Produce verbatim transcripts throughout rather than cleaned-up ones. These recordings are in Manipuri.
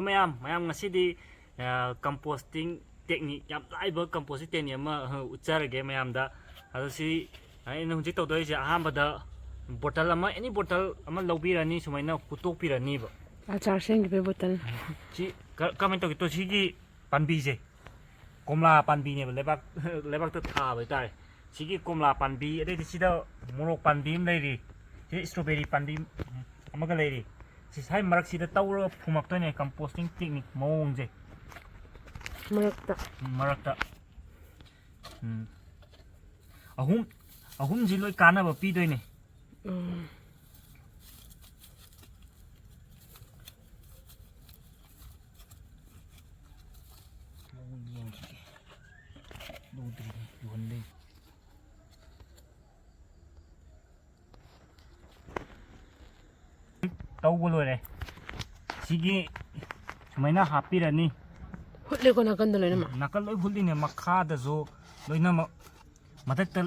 ꯃꯌꯥꯝ ꯃꯌꯥꯝ ꯉꯁꯤꯗꯤ ꯀꯝꯄꯣꯁꯇꯤꯡ ꯇꯦꯛꯅꯤꯛ, ꯌꯥꯝ ꯂꯥꯏꯕ ꯀꯝꯄꯣꯁꯇꯤꯡ ꯇꯦꯛꯅꯤꯛ ꯑꯃ ꯎꯠꯆꯔꯒꯦ ꯃꯌꯥꯝꯗ꯫ ꯑꯗꯣ ꯁꯤ ꯑꯩꯅ ꯍꯧꯖꯤꯛ ꯇꯧꯗꯣꯏꯁꯦ, ꯑꯍꯥꯟꯕꯗ ꯕꯣꯇꯜ ꯑꯃ, ꯑꯦꯅꯤ ꯕꯣꯇꯜ ꯑꯃ ꯂꯧꯕꯤꯔꯅꯤ, ꯁꯨꯃꯥꯏꯅ ꯍꯨꯠꯇꯣꯛꯄꯤꯔꯅꯤꯕ꯫ ꯑꯆꯥꯔ ꯁꯦꯝꯈꯤꯕꯒꯤ ꯕꯣꯇꯜ꯫ ꯁꯤ ꯀ- ꯀꯃꯥꯏꯅ ꯇꯧꯒꯦ? ꯇꯣ, ꯁꯤꯒꯤ ꯄꯥꯝꯕꯤꯁꯦ ꯀꯣꯝꯂꯥ ꯄꯥꯝꯕꯤꯅꯦꯕ, ꯂꯩꯕꯥꯛ ꯂꯩꯕꯥꯛꯇ ꯊꯥꯕ ꯍꯥꯏꯇꯥꯔꯦ꯫ ꯁꯤꯒꯤ ꯀꯣꯝꯂꯥ ꯄꯥꯝꯕꯤ, ꯑꯗꯩꯗꯤ ꯁꯤꯗ ꯃꯣꯔꯣꯛ ꯄꯥꯝꯕꯤ ꯑꯃ ꯂꯩꯔꯤ, ꯁꯤꯗ ꯏꯁꯇ꯭ꯔꯣꯕꯦꯔꯤ ꯄꯥꯝꯕꯤ ꯑꯃꯒ ꯂꯩꯔꯤ꯫ ꯁꯤ ꯁ꯭ꯋꯥꯏ ꯃꯔꯛꯁꯤꯗ ꯇꯧꯔꯒ ꯐꯨꯝꯃꯛꯇꯣꯏꯅꯦ, ꯀꯝꯄꯣꯁꯇꯤꯡ ꯇꯦꯛꯅꯤꯛ ꯃꯑꯣꯡꯁꯦ꯫ ꯃꯔꯛꯇ꯫ ꯎꯝ, ꯃꯔꯛꯇ꯫ ꯎꯝ꯫ ꯑꯍꯨꯝ, ꯑꯍꯨꯝꯁꯤ ꯂꯣꯏ ꯀꯥꯟꯅꯕ ꯄꯤꯗꯣꯏꯅꯦ꯫ ꯎꯝ꯫ ꯃꯑꯣꯡ ꯌꯦꯡꯈꯤꯒꯦ꯫ ꯂꯨꯗ꯭ꯔꯤꯅꯦ, ꯂꯨꯍꯟꯗꯣꯏꯅꯦ꯫ ꯇꯧꯕ ꯂꯣꯏꯔꯦ꯫ ꯁꯤꯒꯤ ꯁꯨꯃꯥꯏꯅ ꯍꯥꯞꯄꯤꯔꯅꯤ꯫ ꯍꯨꯠꯂꯦꯀꯣ ꯅꯥꯀꯟꯗ ꯂꯣꯏꯅꯃꯛ꯫ ꯅꯥꯀꯟ ꯂꯣꯏ ꯍꯨꯠꯂꯤꯅꯦ, ꯃꯈꯥꯗꯁꯨ ꯂꯣꯏꯅꯃꯛ, ꯃꯊꯛꯇ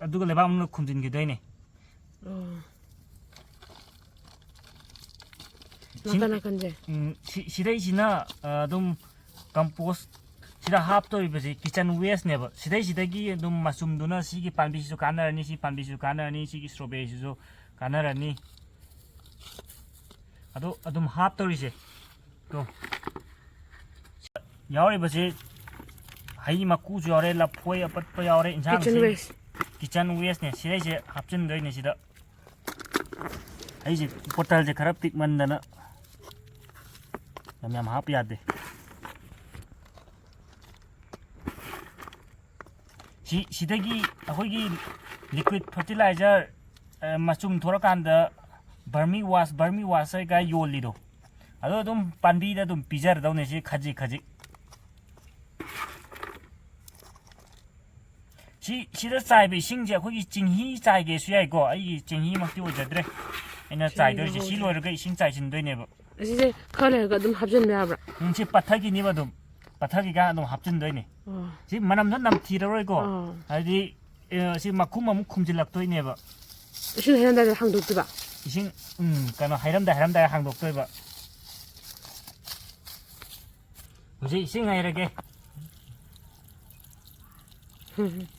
ꯑꯗꯨꯒ ꯂꯩꯕꯥꯛ ꯃꯅꯨꯡꯗ ꯈꯨꯝꯖꯤꯟꯈꯤꯗꯣꯏꯅꯦ꯫ ꯑꯣ꯫ ꯅꯥꯀꯟ ꯅꯥꯀꯟꯁꯦ꯫ ꯎꯝ, ꯁꯤ- ꯁꯤꯗꯩꯁꯤꯅ ꯑ, ꯑꯗꯨꯝ ꯀꯝꯄꯣꯁ ꯁꯤꯗ ꯍꯥꯞꯇꯧꯔꯤꯕꯁꯤ ꯀꯤꯠꯆꯟ ꯋꯦꯁꯅꯦꯕ꯫ ꯁꯤꯗꯩꯁꯤꯗꯒꯤ ꯑꯗꯨꯝ ꯃꯆꯨꯝꯗꯨꯅ ꯁꯤꯒꯤ ꯄꯥꯝꯕꯤꯁꯤꯁꯨ ꯀꯥꯟꯅꯔꯅꯤ, ꯁꯤ ꯄꯥꯝꯕꯤꯁꯤꯁꯨ ꯀꯥꯟꯅꯔꯅꯤ, ꯁꯤꯒꯤ ꯏꯁꯇ꯭ꯔꯣꯕꯦꯔꯤꯁꯤꯁꯨ ꯀꯥꯟꯅꯔꯅꯤ꯫ ꯑꯗꯣ ꯑꯗꯨꯝ ꯍꯥꯞꯇꯧꯔꯤꯁꯦ꯫ ꯇꯣ꯫ ꯌꯥꯎꯔꯤꯕꯁꯤ ꯍꯩ ꯃꯀꯨꯁꯨ ꯌꯥꯎꯔꯦ, ꯂꯐꯣꯏ ꯑꯄꯠꯄ ꯌꯥꯎꯔꯦ, ꯏꯟꯁꯥꯡꯁꯤ Kitchen waste꯫ ꯀꯤꯠꯆꯟ ꯋꯦꯁꯅꯦ꯫ ꯁꯤꯗꯩꯁꯦ ꯍꯥꯞꯆꯤꯟꯗꯣꯏꯅꯦ ꯁꯤꯗ꯫ ꯑꯩꯁꯦ ꯕꯣꯇꯜꯁꯦ ꯈꯔ ꯄꯤꯛꯃꯟꯗꯅ ꯌꯥꯝ ꯌꯥꯝ ꯍꯥꯞꯄ ꯌꯥꯗꯦ꯫ ꯁꯤ ꯁꯤꯗꯒꯤ ꯑꯩꯈꯣꯏꯒꯤ ꯂꯤꯀ꯭ꯋꯤꯠ ꯐꯔꯇꯤꯂꯥꯏꯖꯔ ꯃꯆꯨꯝ ꯊꯣꯛꯂꯀꯥꯟꯗ ꯕꯔꯃꯤ ꯋꯥꯁ, ꯕꯔꯃꯤ ꯋꯥꯁ ꯍꯥꯏꯒ ꯌꯣꯜꯂꯤꯗꯣ, ꯑꯗꯣ ꯑꯗꯨꯝ ꯄꯥꯝꯕꯤꯗ ꯑꯗꯨꯝ ꯄꯤꯖꯔꯗꯧꯅꯦ ꯁꯤ ꯈꯖꯤꯛ ꯈꯖꯤꯛ꯫ ꯁꯤ ꯁꯤꯗ ꯆꯥꯏꯕ ꯏꯁꯤꯡꯁꯦ ꯑꯩꯈꯣꯏꯒꯤ ꯆꯤꯡꯍꯤ ꯆꯥꯏꯒꯦꯁꯨ ꯌꯥꯏꯀꯣ꯫ ꯑꯩꯒꯤ ꯆꯤꯡꯍꯤꯃꯛꯇꯤ ꯑꯣꯏꯖꯗ꯭ꯔꯦ꯫ ꯑꯩꯅ ꯆꯥꯏꯗꯣꯏꯁꯦ ꯁꯤ ꯂꯣꯏꯔꯒ ꯏꯁꯤꯡ ꯆꯥꯏꯁꯤꯟꯗꯣꯏꯅꯦꯕ꯫ ꯑꯁꯤꯁꯦ ꯈꯔ ꯂꯩꯔꯒ ꯑꯗꯨꯝ ꯍꯥꯞꯆꯤꯟꯕ ꯌꯥꯕ꯭ꯔꯥ? ꯎꯝ, ꯁꯤ ꯄꯠꯊꯈꯤꯅꯦꯕ ꯑꯗꯨꯝ꯫ ꯄꯠꯊꯈꯤꯀꯥꯟ ꯑꯗꯨꯝ ꯍꯥꯞꯆꯤꯟꯗꯣꯏꯅꯦ꯫ ꯑꯣ꯫ ꯁꯤ ꯃꯅꯝꯁꯨ ꯅꯝꯊꯤꯔꯔꯣꯏꯀꯣ꯫ ꯑꯥ꯫ ꯍꯥꯏꯗꯤ, ꯑꯦ, ꯁꯤ ꯃꯈꯨꯝ ꯑꯃꯨꯛ ꯈꯨꯝꯖꯤꯜꯂꯛꯇꯣꯏꯅꯦꯕ꯫ ꯏꯁꯤꯡ ꯍꯩꯔꯝꯗꯥꯏꯗ ꯍꯥꯡꯗꯣꯛꯇꯣꯏꯕ꯫ ꯏꯁꯤꯡ, ꯎꯝ, ꯀꯩꯅꯣ, ꯍꯩꯔꯝꯗꯥꯏ, ꯍꯩꯔꯝꯗꯥꯏ ꯍꯥꯡꯗꯣꯛꯇꯣꯏꯕ꯫ ꯍꯧꯖꯤꯛ ꯏꯁꯤꯡ ꯍꯩꯔꯒꯦ꯫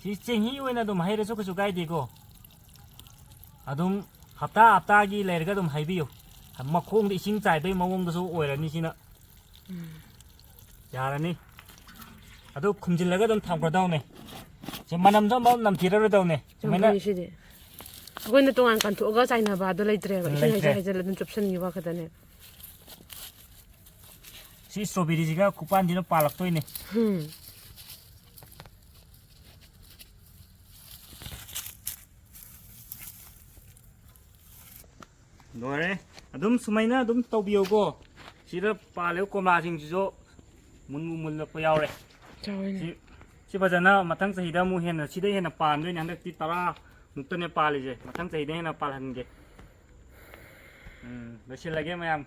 ꯁꯤ ꯆꯦꯡꯍꯤ ꯑꯣꯏꯅ ꯑꯗꯨꯝ ꯍꯩꯔꯁꯨ ꯀꯩꯁꯨ ꯀꯥꯏꯗꯦꯀꯣ꯫ ꯑꯗꯨꯝ ꯍꯞꯇꯥ ꯍꯞꯇꯥꯒꯤ ꯂꯩꯔꯒ ꯑꯗꯨꯝ ꯍꯩꯕꯤꯌꯨ꯫ ꯃꯈꯣꯡꯗ ꯏꯁꯤꯡ ꯆꯥꯏꯕꯩ ꯃꯑꯣꯡꯗꯁꯨ ꯑꯣꯏꯔꯅꯤ ꯁꯤꯅ꯫ ꯌꯥꯔꯅꯤ꯫ ꯑꯗꯨ ꯈꯨꯝꯖꯤꯜꯂꯒ ꯑꯗꯨꯝ ꯊꯝꯈ꯭ꯔꯗꯧꯅꯦ꯫ ꯁꯤ ꯃꯅꯝꯁꯨ ꯑꯃꯐꯥꯎ ꯅꯝꯊꯤꯔꯔꯣꯏꯗꯧꯅꯦ꯫ ꯌꯥꯝ ꯁꯨꯃꯥꯏꯅ ꯐꯩ ꯁꯤꯗꯤ꯫ ꯑꯩꯈꯣꯏꯅ ꯇꯣꯉꯥꯟ ꯀꯟꯊꯣꯛꯑꯒ ꯆꯥꯏꯅꯕ ꯑꯗꯣ ꯂꯩꯇ꯭ꯔꯦꯕ꯫ ꯎꯝ, ꯏꯁꯤꯡ ꯂꯩꯇ꯭ꯔꯦ꯫ ꯍꯩꯖ ꯍꯩꯖꯜꯂ ꯑꯗꯨꯝ ꯆꯨꯞꯁꯟꯈꯤꯕ ꯈꯛꯇꯅꯦ꯫ ꯁꯤ ꯏꯁꯇ꯭ꯔꯣꯕꯦꯔꯤꯁꯤꯒ ꯈꯨꯄꯥꯟꯁꯤꯅ ꯄꯥꯜꯂꯛꯇꯣꯏꯅꯦ꯫ ꯎꯝ꯫ ꯂꯣꯏꯔꯦ꯫ ꯑꯗꯨꯝ ꯁꯨꯃꯥꯏꯅ ꯑꯗꯨꯝ ꯇꯧꯕꯤꯌꯨꯀꯣ꯫ ꯁꯤꯗ ꯄꯥꯜꯂꯤꯕ ꯀꯣꯝꯂꯥꯁꯤꯡꯁꯤꯁꯨ ꯃꯨꯟꯕꯨ ꯃꯨꯜꯂꯛꯄ ꯌꯥꯎꯔꯦ꯫ ꯆꯥꯎꯔꯦꯅꯦ꯫ ꯁꯤ, ꯁꯤ ꯐꯖꯅ ꯃꯊꯪ ꯆꯍꯤꯗ ꯑꯃꯨꯛ ꯍꯦꯟꯅ ꯁꯤꯗ ꯍꯦꯟꯅ ꯄꯥꯟꯗꯣꯏꯅꯦ꯫ ꯍꯟꯗꯛꯇꯤ ꯇꯔꯥ ꯃꯨꯛꯇꯅꯦ ꯄꯥꯜꯂꯤꯁꯦ꯫ ꯃꯊꯪ ꯆꯍꯤꯗ ꯍꯦꯟꯅ ꯄꯥꯜꯍꯟꯒꯦ꯫ ꯎꯝ, ꯂꯣꯏꯁꯤꯜꯂꯒꯦ ꯃꯌꯥꯝ꯫